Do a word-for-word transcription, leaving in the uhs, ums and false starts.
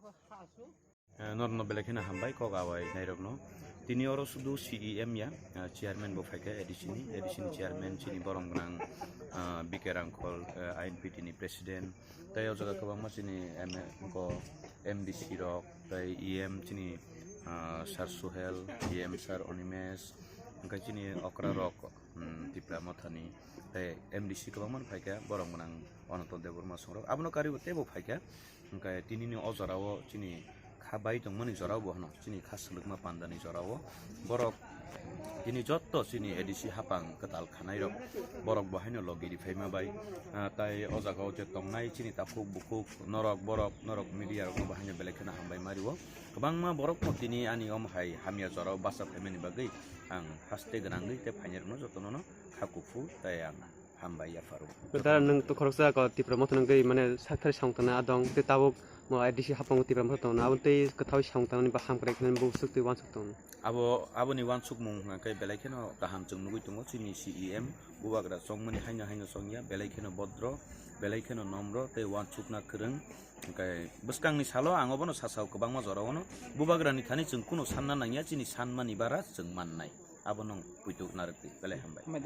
Eh, norno belai kheno hambai kok awai nairokno. Tini oro sudu C E M ya, eh, chairman bo phaikha A D C ni, A D C ni chairman chini borom gwnang, ah, B K Rangkhol, eh, I N P T ni president. Tei o jaga kwbangma chini M L A ko M D C rok, tei E M chini, ah, Sir Suhel, E M Sir Animesh, hwnkhe chini okra rok, hmm, Tipra Mothani, tei M D C kwbangma phaikha, borom gwnang Ananto Debbarma songrok. Abono karwi teibo phaikha. Hwnkhe tinini o jorao chini kha bai tongmani jorao bo hwno, chini kha swlwkma pandani jorao borok tini jotto chini A D C hapang kwtal khanairok borok bo haino logi ri phaima bai, ah, tai o jagao je tongnai chini takhuk bukhuk norok borok norok media rokno bo haino belai kheno hambai ma rio. Kwbangma borok no tini ani omo hai hamya jorao bacha phaimani bagwi ang haste gwnangwi tei phainairokno jotono no kha kuphur tei ang hambai yapharo. Dara, nwng to khoroksa ko Tipra Motha nungwi mane sakthari song tongna adong, tei tabuk mo A D C haphango Tipra Motha tongna, abo tei kwthao song tongni ba hamkrai khe bo suk twi uansuk tong. Abo, aboni uansukmung hwnkhe belai kheno kaham chwng nugwi tongo, chini C E M bubagra chongmani haino haino chongya, belai kheno bodro, belai kheno nomro tei uansukna kwrwng. Hwnkhe bwskangni salo ang obono sasao kwbangma jorao no bubagrani thani chwng kuno sanna nangya, chini sanmani bara chwng mannai. Abono puituk narwk twi, belai hambai.